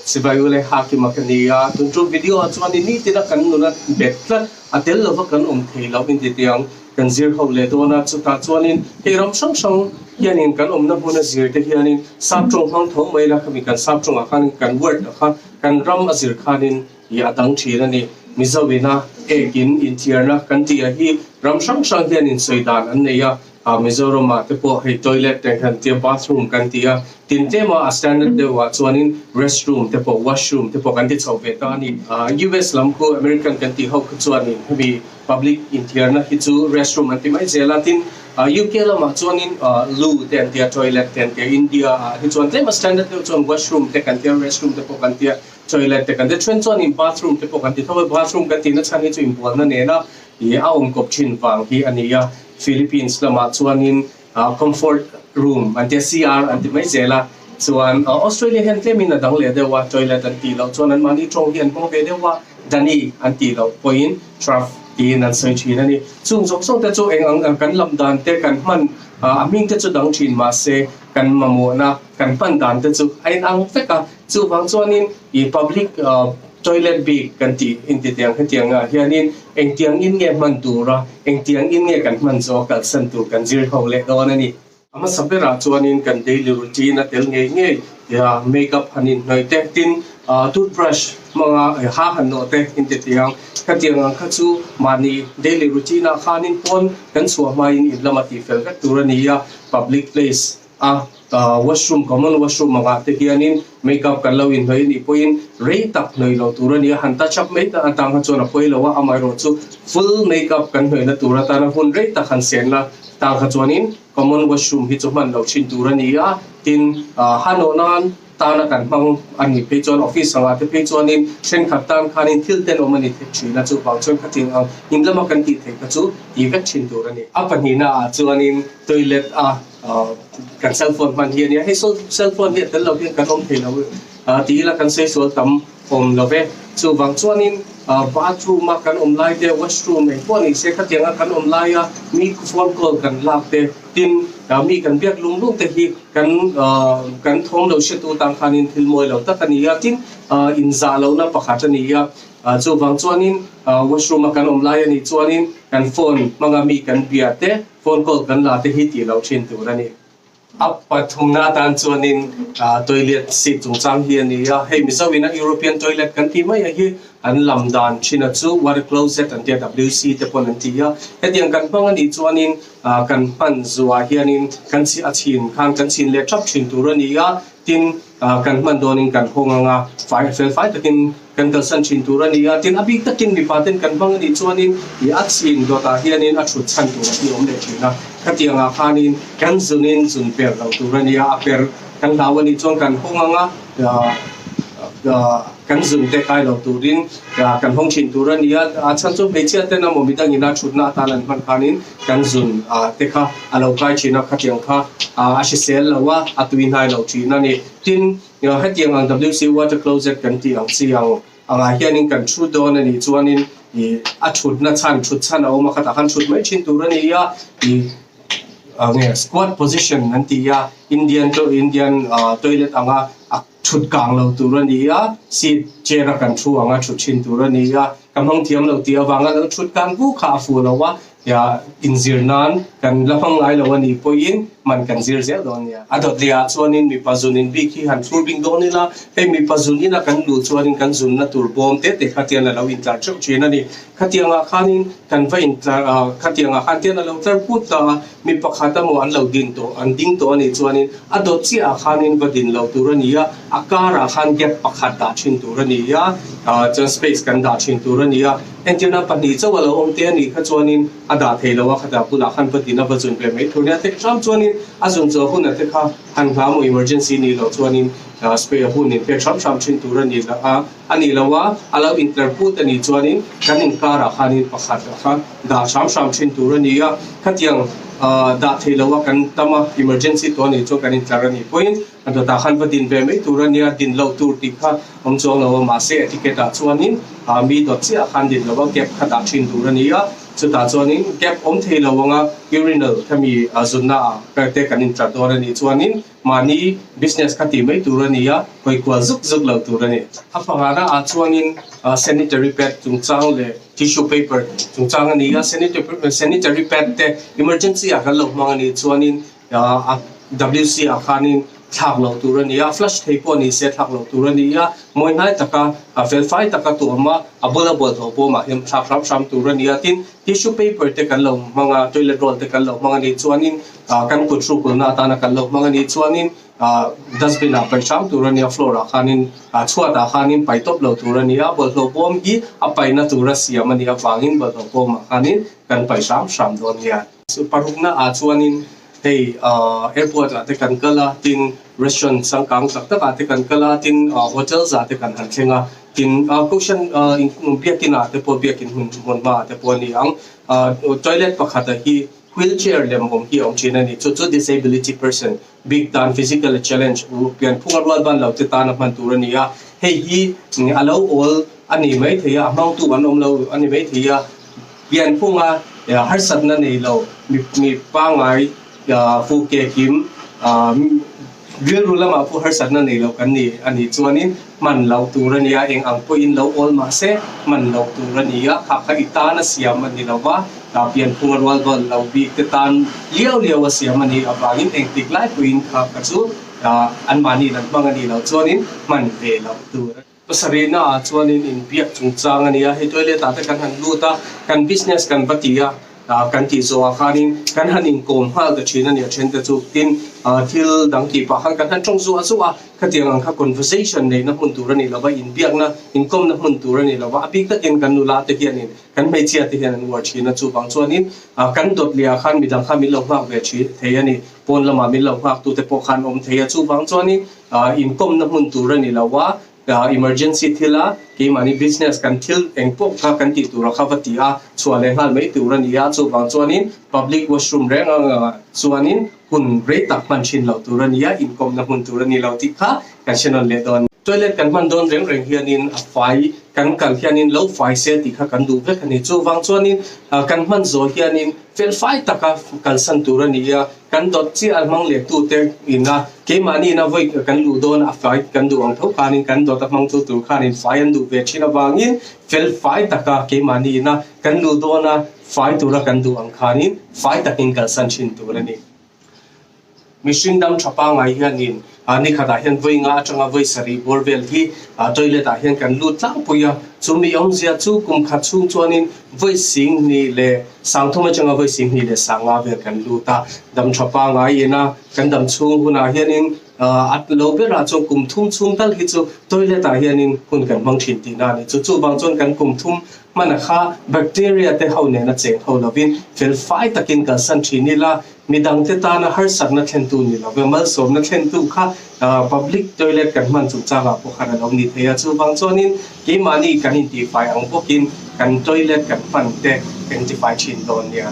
Sipai u leh Hakima ka ni a, tun ṭum video ah chuan in nitin a kan nun a bet tlat a tel lova kan awm thei loh in ti tiang kan zir ho leh dawn a, chutah chuanin hei ram hrang hrang hianin kan awmna hmun a zir te hianin sap ṭawng hmang tho mai la khami kan sap ṭawngah khan kan word ah kha kan ram a zir khanin i a dang ṭhin a ni. Mizo ina ek in inthiarna kan tih ah hi ram hrang hrang hian insawi dan an nei a, A Mizoram ah te pawh hei toilet te kan tia bathroom kan ti a, tin tlem a a standard deuh ah chuanin restroom te pawh washroom te pawh kan ti chho ve ta a ni. US lam khu American kan tih ho khu chuanin hemi public inthiarna hi chu restroom an ti mai zel a, tin UK lamah chuanin loo te an tia toilet te an tia, India ah hi chuan tlem a standard deuh chuan washroom te kan tia restroom te pawh kan tia toilet te kan tia, then chuanin bathroom te pawh kan ti tho a, bathroom kan tihna chhan hi chu inbualna nena ih a awmkawp thin vang hi a ni a. Philippines lamah chuanin comfort room an tia CR an ti mai zel a, chuan Australia hian tlemin a dang leh deuh a, toilet an tih loh chuan anmahni tawng hi an hmang ve deuh a, Dani an tih loh pawhin trough tiin an sawi thin a ni. Chung zawng zawng te chu eng ang kan lam dan te kan hman a hming te chu dang thin mahse kan mamawhna kan hman dan te chu a inang vek a, chuvang chuanin ih public Toilet bik kan tih intitiang hetiang ah hianin engtiang in nge hman tura engtiang in nge kan hman zawh kalsan tur kan zir ho leh dawn a ni. A hmasa berah chuanin kan daily routine a tel ngei ngei tia makeup han inhnawih te tin toothbrush hmanga ha han nawh te intitiang khatiang ang kha chu mahni daily routine ah khanin pawn kan chhuah hmain in lama tihfel vek tur a ni a, public place a washroom common washroom angah te hianin makeup kan lo inhnawih anih pawhin rei tak hnawih loh tur a ni a, han touch up mai tak atang kha chuan a pawi lo a, amaherawh chu full makeup kan hnawihna tur atana hun rei tak han senna tang kha chuanin common washroom hi chu hman loh thin tur a ni a, tin ha nawh nan tana kan hmang a nih phei chuan office angah te phei chuanin thenkhat tan khanin thil tenawm a ni theih thin a, chuvang chuan khatiang ang in lama kan tih theih kha chu tih vek thin tur a ni. A pahnihna ah chuanin toilet a. Kan cell phone hman hi a nia, hei cell phone hi a tel lo hian kan awm thei lo ti ila kan saisual tam awm lo ve. Chuvang chuanin bathroom a kan awm lai te, washroom eng pawh ni se khatianga kan awm laia mi phone call kan lak te, tin mi kan biak lung lung te hi kan kan thawm lo hretu tan khanin thil mawi lo tak a ni a, tin inzah lohna pakhat a ni a. Chuvang chuanin washroom a kan awm lai a nih chuanin kan phone hmanga mi kan bia te, Phone call kan la te hi tih loh thin tur a ni. A pathumna atan chuanin toilet seat chungchang hi a ni a, hei Mizo ina European toilet kan tih mai a hi an lam dan thin a chu water closet an tia WC te pawn an ti a, hetiang kan hmang a nih chuanin kan hman zuah hianin kan a chhin khan kan chhin leh thap thin tur a ni a, tin kan hman dawnin kan hawng anga fai fel fai takin Kan kalsan thin tur a ni a, tin a bik takin mipa ten kan hmang a nih chuanin ih a chin dawtah hianin a thut chhan tur a hi awm leh thin a, khatiangah khanin kan zunin zun per lo tur a ni a, a per kan hlau a nih chuan kan hawng ang a, kan zun te kai lo turin kan hawng thin tur a ni a, a chhan chu hmeichhia ten emaw midangin a thutna atan an hman khanin kan zun te kha a lo kai thin a, khatiang kha a hrisel lo a, a tui hnai lo thin a ni. Tin. Hetiang ang WC water closet kan tih ang chi ang angah hianin kan thu dawn a nih chuanin ih a thutna chhan thut chhan a awm a khatah khan thut mai thin tur a ni a, ih nge squat position an ti a, Indian to Indian toilet anga a thut kang lo tur a ni a, seat chair a kan thu anga thut thin tur a ni a, ka hmang thiam lo tih avanga lo thut kang vu kha a fuh lo a. Tia inzir nan kan la hmang ngai lo a nih pawhin man kan zir zel dawn nia. A dawt lehah chuanin mipa zun in bik hi han thlur bik dawn ila, hei mipa zun ina kan luh chuanin kan zunna tur bawm te te kha tian a lo intlar theuh thin a ni. Khatiangah khanin kan va intlar a, khatiangah khan tian a lo tlar put ta a, mi pakhat emaw an lo din tawh, an ding tawh a nih chuanin a dawt chiahah khanin va din lo tur a ni a, a karah khan gap pakhat dah thin tur a ni a, chuan space kan dah thin tur a ni a. Entirna pahnih chauh a lo awm te a nih kha chuanin a dah thei lo a, khatah bulah khan va din a va zun ve mai thur nia. Tek hram chuanin a zun zawh hunah te kha han hla maw emergency nih loh chuanin spare hun in pek hram hram thin tur a ni lo a, a nih lo a, a lo intlar put a nih chuanin kan inkarah khanin pakhat ah khan dah hram hram thin tur a ni a. Khatiang dah thei lo a kan tam a, emergency tawh a nih chuan kan intlar a nih pawhin A dawtah khan va din ve mai tur a nia, din loh tur tih kha awm chuang lo a, mahse etiquette ah chuanin mi dawt chiah khan din lo a, gap kha dah thin tur a ni a, Chutah chuanin gap awm thei lo anga urinal khami zunna ah te kan intlar dawn a nih chuanin mahni business kha tih mai tur a ni a, hawi kual zuk zuk lo tur a ni. A pangana ah chuanin sanitary pad chungchang leh tissue paper chungchang a ni a, sanitary pad te emergency ah kan lo hmang a nih chuanin A WC ah khanin thlak loh tur a ni a, flush thei pawh ni se thlak loh tur a ni a, mawi hnai taka felfai taka tuam a, a bula bawlhhlawh bawmah hian thlak hram hram tur a ni a. Tin, tissue paper te kan lo hmang a, toilet roll te kan lo hmang a nih chuanin kan kut hrukulna atana kan lo hmang a nih chuanin dustbin ah paih hram tur a ni a, floor ah khanin chhuat ah khanin paih tawp lo tur a ni a, bawlhhlawh bawm hi a paihna tura siam a nih avangin bawlhhlawh bawmah khanin kan paih hram hram dawn nia. Parukna ah chuanin hei airport ah te kan kal a, tin restaurant changkang tak tak ah te kan kal a, tin hotels ah te kan han thleng a, tin kohhran biakin ah te pawh biakin hmun hmun hma ah te pawh a ni ang. Toilet pakhat ah hi wheelchair lem awm hi a awm thin a ni, chu chu disability person bik tan physical challenge pianphunga rual ban lo te tan a hman tur a ni a, hei hi a lo awl a ni maithei a, a hmangtu an awm lo a ni maithei a. Pianphunga harsatna nei lo mi pangngai fu ke kim rilru lamah pawh harsatna nei lo kan ni a nih chuanin hman loh tur a nia, eng ang pawhin lo awl mah se hman loh tur a nia, kha kha i tan a siam a ni lo va, pianphunga rual vawn lo bik te tan liau liau a siam a nih avangin engtik lai pawhin kha kha chu anmahniin an hmang a nih loh chuanin hman ve loh tur a ni. Pasarihna ah chuanin inbiak chungchang a ni a, hei toilet ah te kan han lut a, kan business kan va ti a, kan tih zawh ah khanin kan han inkawm nghal ta thin a ni a then te chu tin thil dang tih pah khan kan han tawng zuah zuah a, khatiang ang kha conversation neihna hmun tur a ni lova, inbiakna inkawmna hmun tur a ni lova, a bik takin kan nula te hianin kan hmeichhia te hian an uar thin a, chuvang chuanin kan dawt leh ah khan midang kha min lo nghak ve thin thei a ni, pawn lamah min lo nghak tu te pawh khan awm thei a, chuvang chuanin Inkawmna hmun tur a ni lo a, emergency thil a, keimahni business kan thil eng pawh kha kan tih tur a kha va ti a, chhuah leh nghal mai tur a ni a, chuvang chuanin public washroom reng angah chuanin hun rei tak hman thin loh tur a ni a, inkawmna hmun tur a ni lo tih kha kan hre nawn leh dawn. Toilet kan hman dawn reng reng hianin a fai kan kal hianin lo fai se tih kha kan duh vek a ni. Chuvang chuanin kan hman zawh hianin felfai taka kalsan tur a ni a, Kan dawt chiah a hmang leh tute ina keimahni ina vawi kan luh dawn a fai kan duh ang tho khanin kan dawt a hmang tu tur khanin fai an duh ve thin avangin fel fai taka keimahni ina kan luh dawn a fai tura kan duh ang khanin fai takin kalsan thin tur a ni. Mihring dam tha pangngai hianin ni khatah hian vawi nga atanga vawi sarih bawr vel hi toilet ah hian kan lut tlangpui a, chumi awmzia chu kum khat chhung chuanin vawi singhnih leh Sangthum atanga vawi singhnih leh sanga vel kan lut a, dam tha pangngai in a, kan dam chhung hunah hianin a lo berah chuan kum thum chhung tal hi chu toilet ah hianin hun kan hmang thin tihna a ni. Chu chuvang chuan kan kum thum hmana kha bacteria te ho nena cheng ho lovin fel fai takin kalsan thin ila, midangte tana harsatna thlentu ni love malsawmna thlentu kha public toilet kan hman chungchangah pawh khan a lo ni thei a. Chuvang chuanin keimahni kan intifai ang bawkin kan toilet kan hman te kan intifai thin dawn nia.